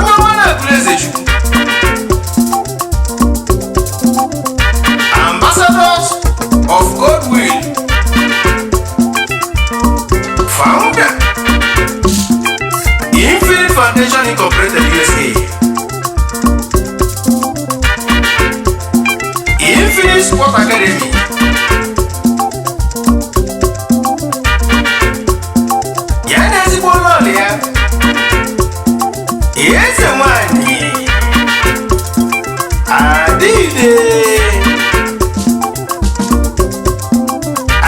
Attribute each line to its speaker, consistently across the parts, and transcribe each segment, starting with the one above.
Speaker 1: Onye ọma na-agụrụ eze Chukwu, Ambassadors of Goodwill, founder, Infinite Foundation Incorporated USA, Infinite Sport Academy. Ya na ezigbo ụlọ ya, eze nwanyị Adịde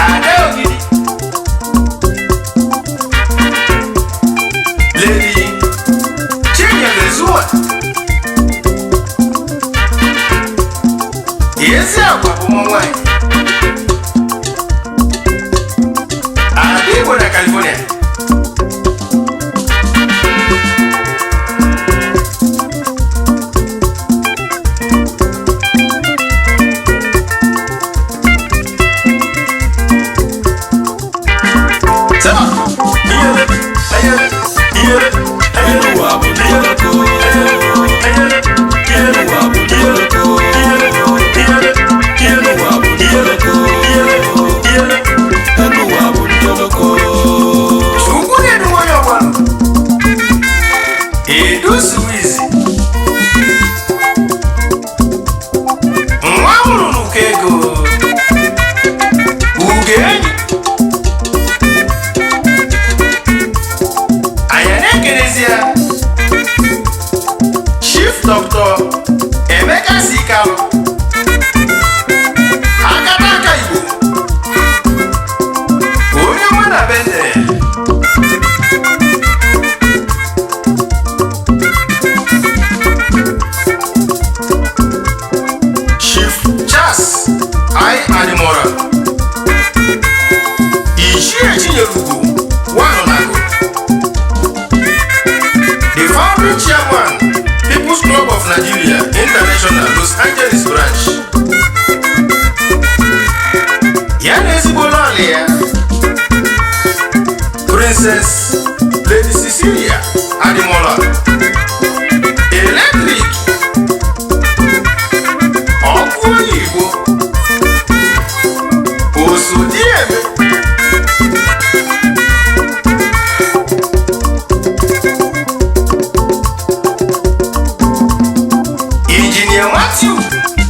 Speaker 1: Ada Ogidi, Lady Chinyere Zuma, ezi agwa bụ ụmụ nwanyị Ada Igbo na California. Seba, iyere, ayere, iyere, ayere,
Speaker 2: Ụwa bụ ndoloko.
Speaker 1: Ayere, iyere,
Speaker 2: Ụwa bụ ndoloko.
Speaker 1: Iyere, iyere, iyere,
Speaker 2: Ụwa bụ ndoloko.
Speaker 1: Iyere, iyere.
Speaker 2: Elu ụwa bụ ndoloko.
Speaker 1: Chukwu na-edu nwayọ ọgbalụ. Edu Suwizi. Nwa mụrụ n'ụkọ ego. Ugo enyi. Anyị na-ekelezi ya. Chief Dr. Emeka Sikalu. Akata aka Igbo. Onye ọma na Bendel. Chief Charles I. Adimora, Ichie Chinyelugo Nwanọnago, the founding chairman, People's Club of Nigeria International, Los Angeles branch. Ya na ezigbo lọlị ya, Princess Lady Cecilia Adimola, Electric ọkụ oyibo osodieme. Injinia Matthew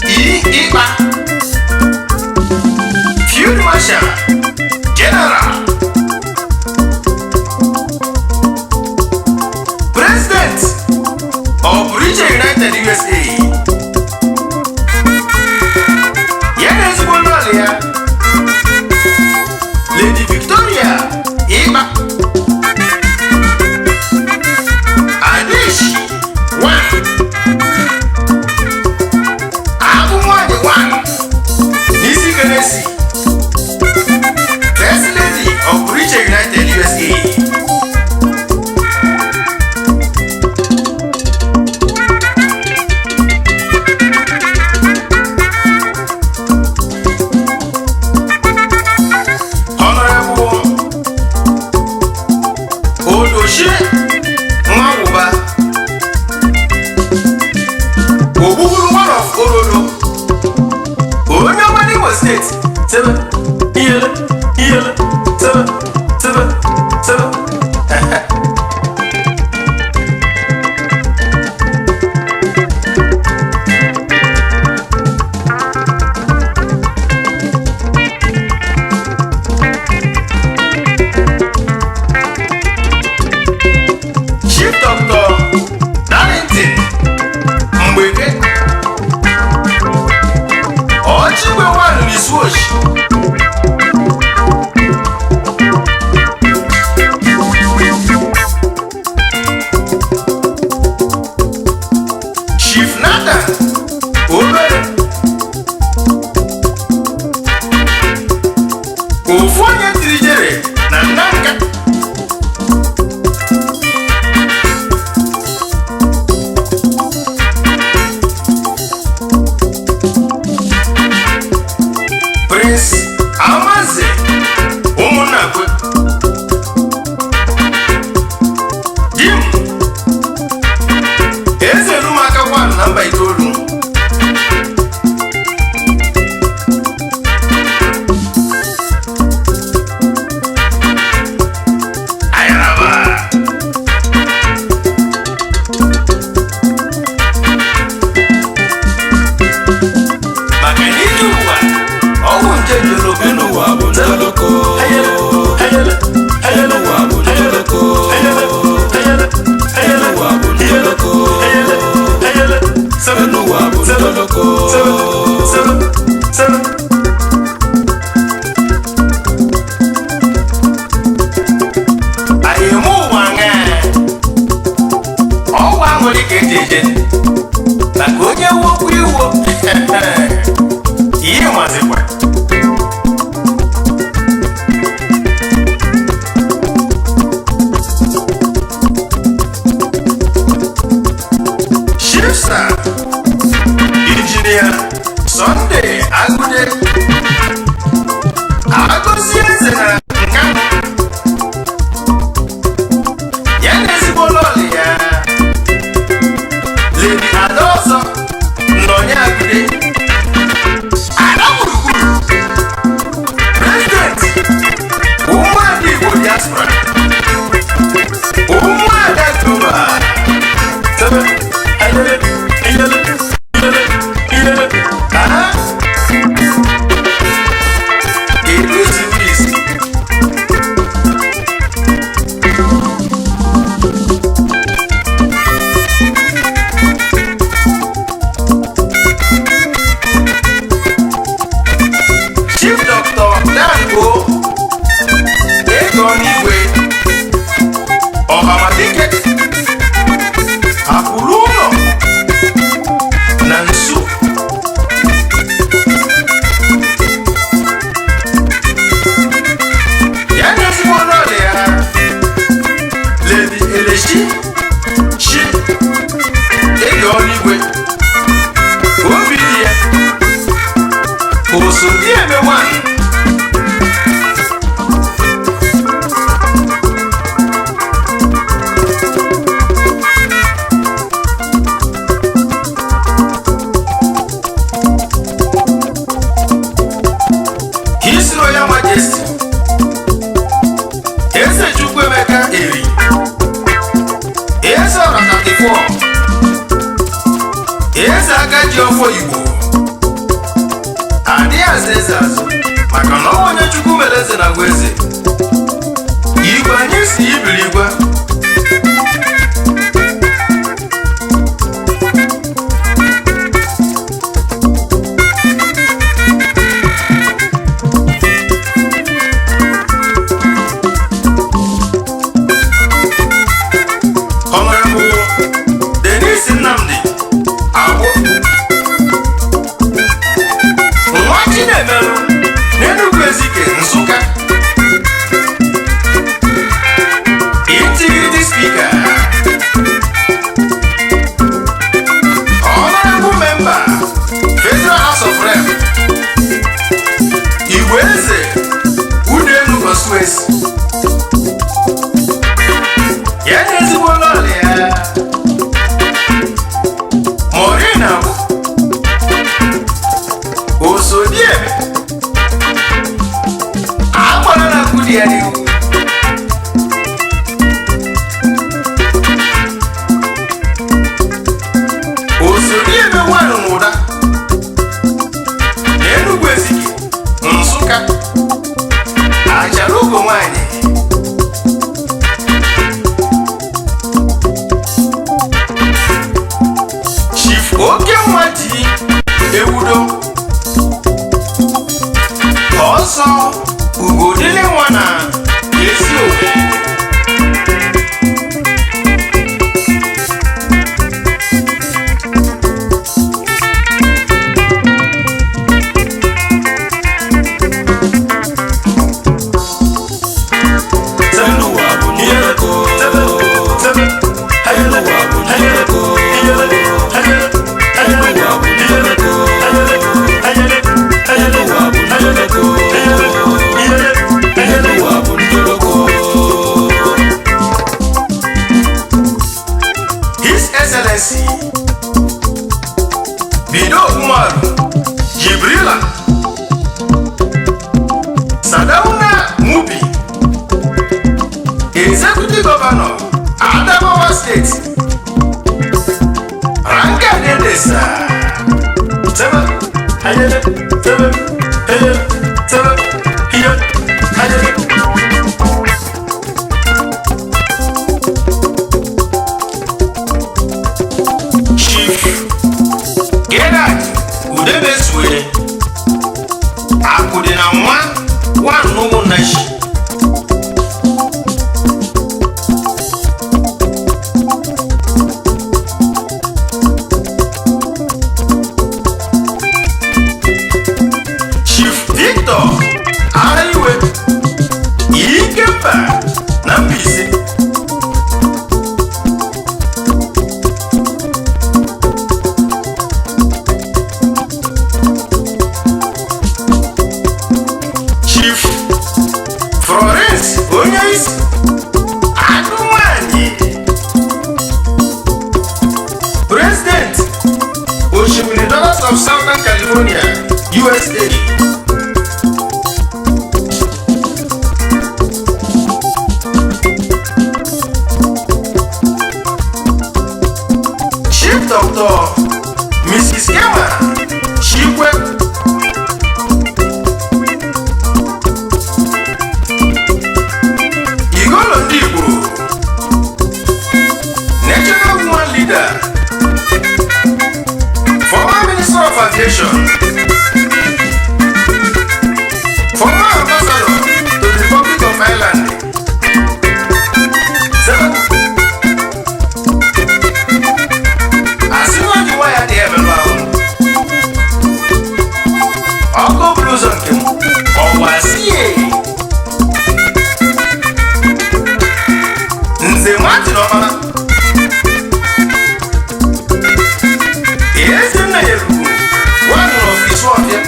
Speaker 1: E. Ikpa, Field Marshal General, President of Bridge United USA. Ya na ezigbo lọlị ya, Lady Victoria Ikpa Adish one, agụ nwanyị one n'isi kenesi, First Lady of Bridge United USA. na mba itoolu. Ayaraba. Maka na ije ụwa ọwụ nje njoloko.
Speaker 2: Enu ụwa bụ njoloko. Enu ụwa bụ njoloko. Enu ụwa bụ njoloko. Enu ụwa bụ njoloko.
Speaker 1: Anyị eme ụwa ṅaa ọwa nwere ka eji eje maka onye wokwu iwo ihe mazikwa. Shifsa Injinia Sunday Agude Agọzie eze na Nkanu, ya na ezigbo lọlị ya Lady Adaọzọ Nnọnye Agude Ada gburugburu, President Ụmụada Igbo Diaspora, Ụmụada Global. Sebe, ayele, iyele, iyele, iyele, aha. Kedu isi? Chief Dr. Dango Ego n'igwe Ọhamadike Akụrụ ụlọ na nsu, ya na ezigbo ọnụọdụ ya Lady Eleshi Chi Ego n'igwe, obi dị ya Osodieme one. His Royal Majesty Eze Chukwuemeka Eri Eze Ọra 34, Eze Agaji Ọfọ Igbo, adịghị aza eze azụ maka na ọnwa onye Chukwu mere eze na agwa eze igwe anyị si ibiri igwe. Honorable Dennis Nnamdi Agbo nwa Chinemelụ n'Enugu Ezike Nsụka, Integrity Speaker, Honorable Member, Federal House of Rep, Igwe Eze Udenu Constituency, ya na ezigbo lọlị ya Maureen Agbo Osodieme agbara na akwụdi ya n'ihu. Osodieme nwanụ n'ụda na Enugu Ezike Nsụka, achara ugo nwanyị. Chief Oke nwa ji ewudo ọsọ ugodele nwa na ezi owe.
Speaker 2: Enu ụwa bụ njoloko. Enu ụwa bụ njoloko. Enu ụwa bụ njoloko. Enu ụwa bụ njoloko. Enu ụwa bụ njoloko.
Speaker 1: His Excellency Gerard Udebesue, Akụdị na nwa nwanne ụmụnnachi. Chief Victor Araiwe, Ikemba na Mbaise. Chief Florence Onyeisi, Agụ nwanyị, President Oshimiri Daughters of Southern California, USA. Chief Doctor Mrs. Kema Chikwe, Igolo ndị Igbo, National Woman Leader, former Minister of Aviation, former Ambassador to the Republic of Ireland. Seven. Asị nwa gị nwa ya dị emelụ ahụ. Ọkụ buru ụzọ nke m, ọwa sie. Nze Martin Ọkpara, Eze nna ya ruru one of Isuọfịa.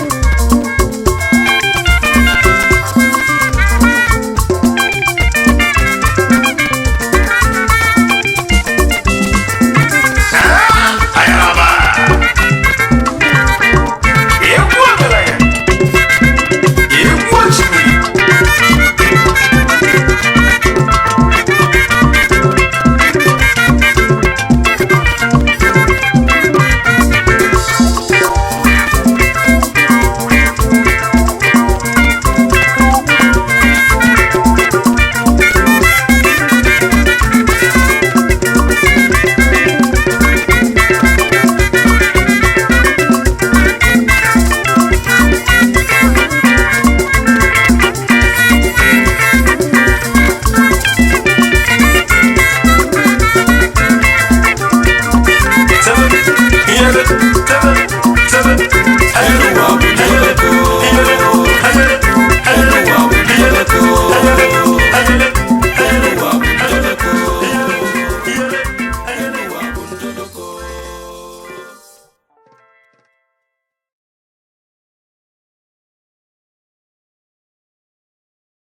Speaker 1: Ah, ayaraba! Egwu ọgaranya, egwu osimiri. Seven, seven, seven, seven,
Speaker 2: Elu ụwa